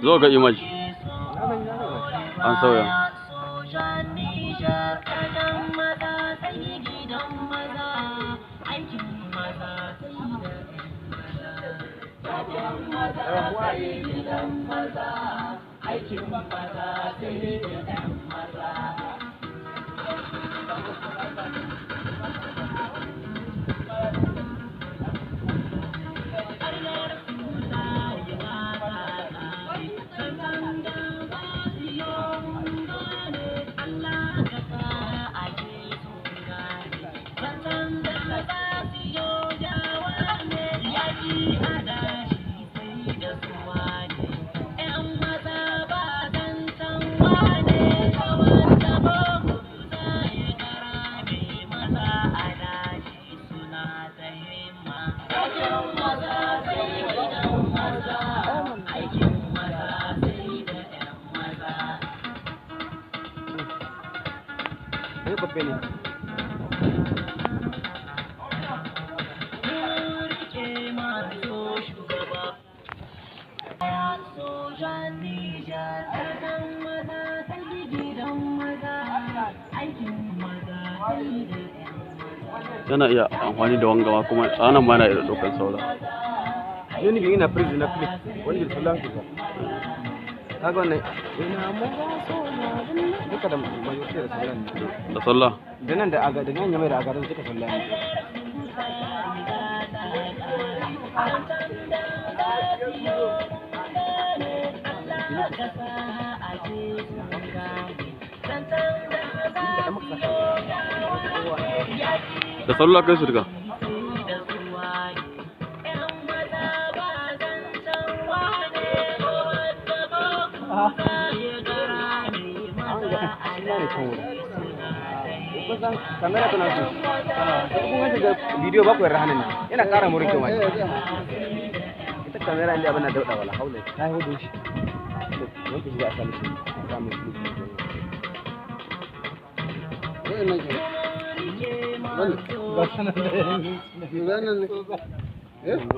Zo ga image. An sauya. Yana iya amfani da wangawa kuma tsanan ma yana iya ɗaukar saura. Wani bi ina prison na click, wani bi sallan kusa. Kaga wannan ina maza so na duka da majority da sallan ne. Da sallah. Da nan da aga da nan yamai da aga duka sallan ne. Da sallah kai su duka. Kusan kamera tana so. Kun shiga bidiyo ba ku yarda hannun nan. Yana ƙara murin kyau ma. Ita kamera inda abin na dauɗa wala haula ta hudu shi. Wanke shi za a sami shi. A sami shi. Wannan. Wannan.